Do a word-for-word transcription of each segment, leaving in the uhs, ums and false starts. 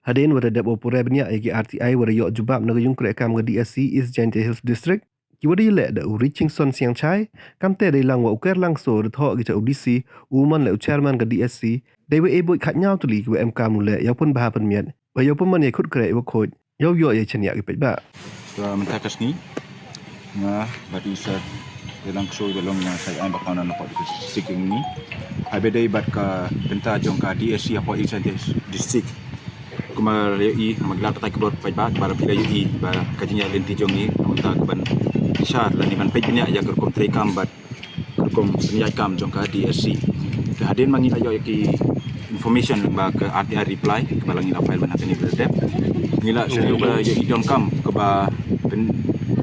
Hadien wa da dep wa pure bniah ïa ki R T I wa da ïoh jubab na ka ïungkreh kam ka D S C East Jaintia Hills District, ki wa da ïaleh da u Richingson Siangshai, kamte dei lang wa u Ker Langso da thoh ki cha u D C, u mon le u chairman ka D S C, dei wa e boi khat ñiaw tylli ki wa em kam u leh ïa u pynbha pynmiat, wa ïa u pynman ïa khut kreh wa khuid, ïa u ïoh ïa chaniah ki paidbah. Ka mynta ka sngi nga bad i Sir Ker Langso i ba long nga sai ai ba kona na pok di ka sik ni. Ai ba dei bad ka bynta jong ka D S C hapoh East Jaintia District. Kumba ïa i, namar ki la katai ki bor paidbah, ba la phi la ïa i ba ka jingïaid lynti jong i, namar ka ban bishar lane ban peit bniah ïa ka rukom trei kam bad ka rukom pynïaid kam jong ka D S C. Te hadien ma ngi la ïoh ïa ki information ba ka R T I reply kaba la ngi la file ban ha kane ka step, ngi la sngewbha ïa i donkam kaba pyn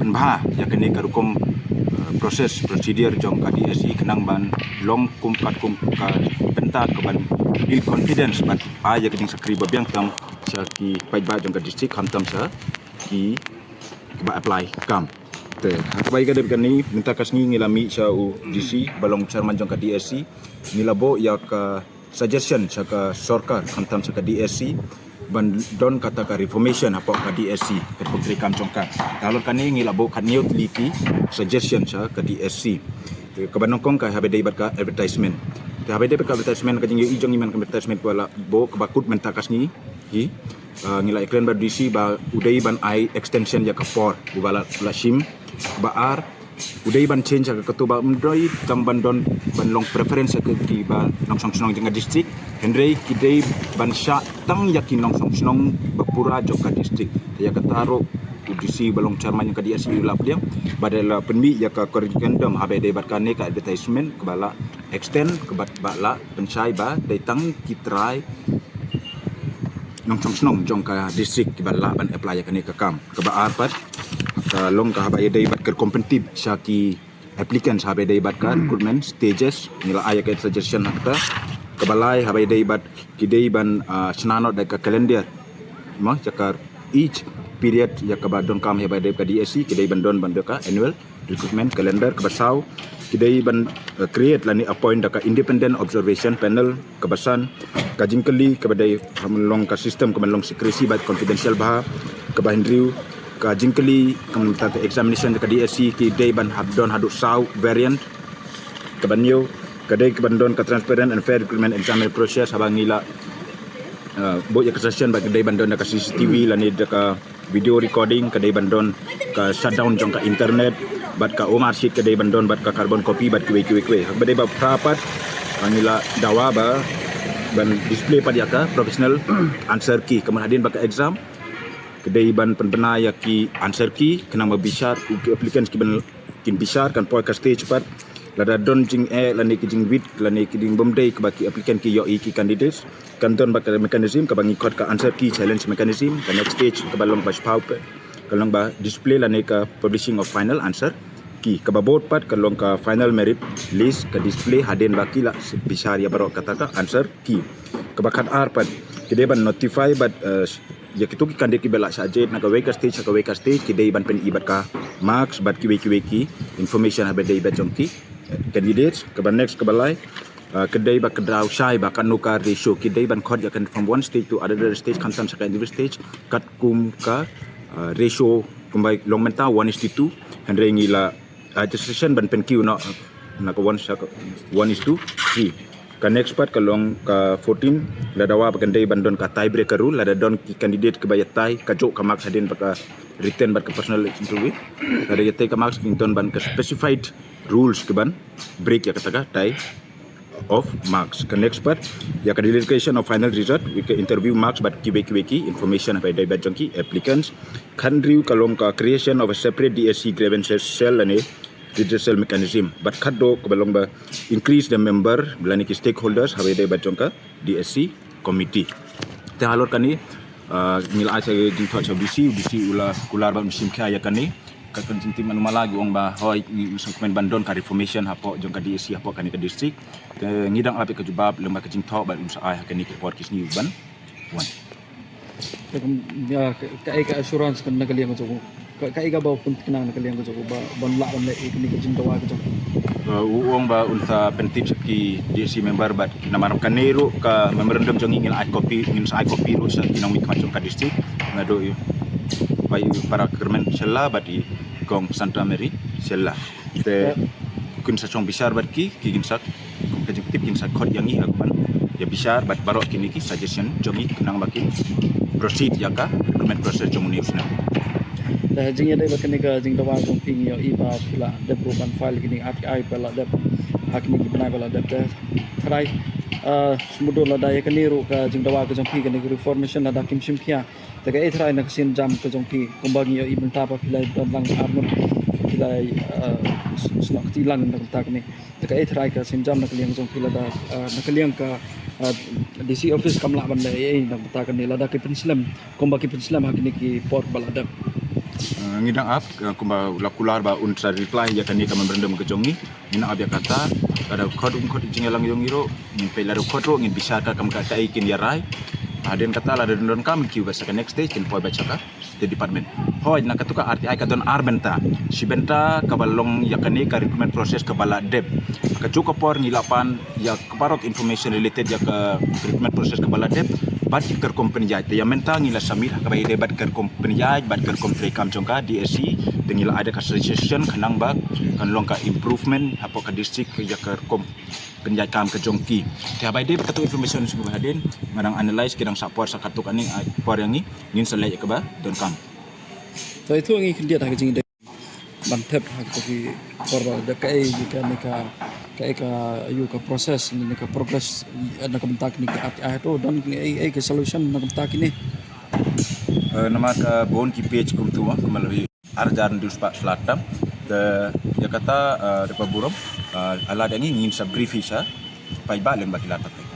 pynbha ïa kane ka rukom, uh, process procedure jong ka D S C khnang ban long kum katkum ka bynta ka ban build confidence bad ai ïa ka jingsakri ba biang tam sha ki paidbah jong ka district khamtam sha ki ba apply kam. Te ha kaba ïa ka dep kane mynta ka sngi ngi la mih sha u D C ba long chairman jong ka D S C, ngi la buh ïa ka suggestion sha ka sorkar khamtam sha ka D S C ban don kata ka reformation hapoh ka D S C ka putri kam jong ka. Te halor kane ngi la buh khat hynñiew tylli ki suggestion sha ka D S C. Te kaba nyngkong ka haba dei bad ka advertisement. Te haba dei bad ka advertisement ka jingïohi jong i man ka advertisement kaba la buh kaba kut mynta ka sngi hi. Ah, ngi la ïakren bad D C ba u dei ban ai extension ïa ka por uba la, la shim. Ba ar u dei ban change ïa ka katu ba ym dei tang ban don ban long preference ïa ki ba nongshong shnong jong ka district. Hynrei ki dei ban shah tang ïa ki nongshong shnong ba pura jong ka district. Te ïa kata ruh u D C ba long chairman jong ka D S C u la pdiang ba dei la pynmih ïa ka corrigendum haba dei bad kane ka advertisement kaba la extend kaba ba la pynshai ba dei tang ki trai nongshong shnong jong ka district kiba lah ban apply ïa kane ka kam. Kaba ar pat ka long ka haba ïadei bad ka competitive sha ki applicants haba ïadei bad ka recruitment stages. Ngi la ai ïa ka suggestion ha kata. Kaba lai haba ïadei bad ki dei ban, ah, shna noh da ka calendar. Mo ïa ka each period ïa kaba donkam haba ïadei bad ka D S C ki dei ban don ban da ka annual recruitment calendar. Kaba saw ki dei ban, eh, create lane appoint da ka independent observation panel. Kaba san ka jingkylli kaba dei ha man long ka system kaba long secrecy bad confidential bha. Kaba hynriew ka jingkylli kaba mynta ka examination ka D S C ki dei ban hap don haduh saw variant. Kaba hynñiew ka dei kaba don ka transparent and fair recruitment examination process haba ngi la, eh, buh ïa ka session ba ka dei ban don da ka C C T V lane da ka video recording, ka dei ban don ka shutdown jong ka internet bad ka O M R sheet ka dei ban don bad ka carbon copy bad kiwei kiwei kiwei. Haba dei ba phra pat, ah, ngi la dawa ba ban display pat ïa ka professional answer key. Ka mut hadien ba ka exam ka dei ban pynbna ïa ki answer key khnang ba bishar u ki applicants ki ban kin bishar kan poi ka stage pat. Lada don jingeh lane ki jingwit lane ki jingbymdei kaba ki applicant ki ïohi ki candidates, kan don ba ka mechanism kaba ngi khot ka answer key challenge mechanism. Ka next stage kaba long ba shiphew pat ka long ba display lane ka publishing of final answer key. Kaba bud pat ka long ka final merit list ka display hadien ba ki la bishar ïa baroh kata ka answer key. Kaba khatar pat ki dei ban notify bad, eh, ïa kito ki candidate kiba la shah jied na kawei ka stage sha kawei ka stage ki dei ban pyni bad ka marks bad kiwei kiwei ki information haba dei bad jong ki, eh, candidates. Kaba next kaba lai, ah, ka dei ba ka daw shai ba katno ka ratio ki dei ban khot ïa ka from one stage to other stage khamtam sha ka individual stage katkum ka, ah, ratio kumba long mynta one is to two. Hynrei ngi la, ah, registration ban pynkiew noh na ka one sha ka one is to three. Ka next pat ka long ka fourteen, la dawa ba kan dei ban don ka tiebreaker rule lada don ki candidate kiba ïatai kajuh ka marks hadien ba ka written bad ka personal interview. Lada ïatai ka marks kin don ban ka specified rules kiban break ïa kata ka tie of marks. Ka next pat ïa ka delegation of final result with ka interview marks bad kiwei kiwei ki information haba dei bad jong ki applicants. Ka hynriew ka long ka creation of a separate D S C grievances cell lane redressal mechanism. Bad khatduh kaba long ba increase the member lane ki stakeholders haba dei bad jong ka D S C committee. Te halor kane, ah, ngi la ai sa jingthoh sha D C, D C u la kular ba un shim khia ïa kane. Ka kan jingtim anu mala ki ong ba hoi ngi u sa kmen ban don ka reformation hapoh jong ka D S C hapoh kane ka district. Te ngi dang ap ïa ka jubab lem bad ka jingthoh ba un sa ai ha kane ka por ki sngi ban wan. Te kum, ïa, ka, kaei ka assurance kan na ka liang ka jong u. Ka, kaei kaba pynthikna na ka liang ka jong u ba, ban lah ban leh ïa kane ka jingdawa ka jong u. Uh, u ong ba un sa pyntip sha ki D S C member bad namar kane ruh ka memorandum jong ngi ngin ai copy, ngin sa ai copy ruh sha ki nongmihkhmat jong ka district. Naduh ïa bai para kyrmen Shella bad i kong Santa Mary Shella. Te kin sa shong bishar bad ki, ki kin sa, kum ka jingtip kin sa khot ïa ngi ha ka ban ïa bishar bad baroh kine ki suggestion jong ngi khnang ba kin proceed ïa ka recruitment process jong une u snem. Da jingïadei bad kane ka jingdawa jong phi ngi ïohi ba phi la dep ruh ban file kine R T I ba la dep ha kine ki bnai ba la dep te trai. Ah, mudon lada ïa kane ruh ka jingdawa ka jong phi kane ka reformation lada kim shim khia. Te kaei trai na ka sienjam ka jong phi kumba ngi ïohi mynta ba phi la don lang arngut phi la, ah, snoh kti lang na ka bynta kane. Te kaei trai ka sienjam na ka liang jong phi lada, ah, na ka liang ka, ah, D C office kam lah ban leh ei ei na ka bynta kane lada ki pynslem kumba ki pynslem ha kine ki por ba la dep. Ah, ngi dang ap, ah, kumba la kular ba un sa reply ïa kane ka memorandum ka jong ngi. Ngi nang ap ïa kata, lada khot um khot jingïalang jong ngi ruh, ngin peit lada khot ruh ngin bishar ka kam ka kaei kin ïa rai. Hadien kata lada don kam ki ba sha ka next stage kin poi ba sha ka state department. Hoi na katu ka R T I ka don ar bynta. Shi bynta kaba long ïa kane ka recruitment process kaba la dep. Ka juk ka por ngi la pan ïa ka baroh information related ïa ka recruitment process kaba la dep bad ïa ka rukom pynïaid. Te ïa mynta ngi la submit ha kaba ïadei bad ka rukom pynïaid bad ka rukom treikam jong ka D S C. Te ngi la ai da ka suggestion khnang ba kan long ka improvement hapoh ka district ïa ka rukom pynïaid kam ka jong ki. Te haba ïadei bad katu information shuh ba hadien nga dang analyse ki dang sah por sha katu kane, ah, por ïa ngi ngin sa leh ïa kaba donkam. To itu ngi khyndiat ha ka jingïadei ban thep ha ka ki por ba da kaei ka ne ka kaei ka ïa ka process ne ka progress na ka bynta kane ka R T I to don ei ei ka solution na ka bynta kine. Eh, namar ka bun ki page kumtu, ah, kumba la ri ar hajar hynriew spah phlad tam. Te ïa kata, eh, da kaba burom, eh, ha lade ngi ngin sa brief hi sha paidbah lyngba ki lad pateng.